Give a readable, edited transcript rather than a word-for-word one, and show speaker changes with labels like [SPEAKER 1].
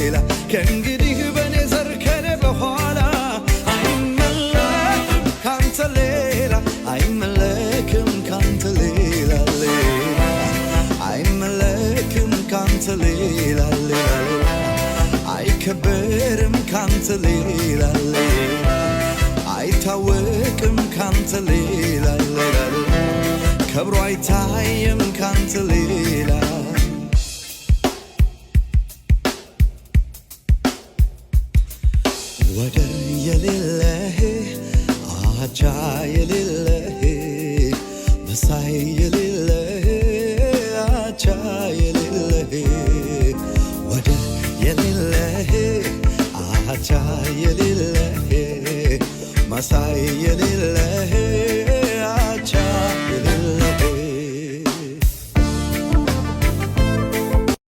[SPEAKER 1] ሌላ። ከእንግዲህ በኔ ዘር ከኔ በኋላ አይመለክም ካንተ ሌላ፣ አይመለክም ካንተ ሌላ ሌላ፣ አይመለክም ካንተ ሌላ ሌላ ሌላ፣ አይከበርም ካንተ ሌላ ሌላ፣ አይታወቅም ካንተ ሌላ ሌላ ሌላ፣ ከብሮ አይታየም ካንተ ሌላ። ወደር የሌለህ፣ አቻ የሌለህ፣ መሳይ የሌለህ፣ አቻ የሌለህ፣ ወደር የሌለህ፣ አቻ የሌለህ፣ መሳይ የሌለህ።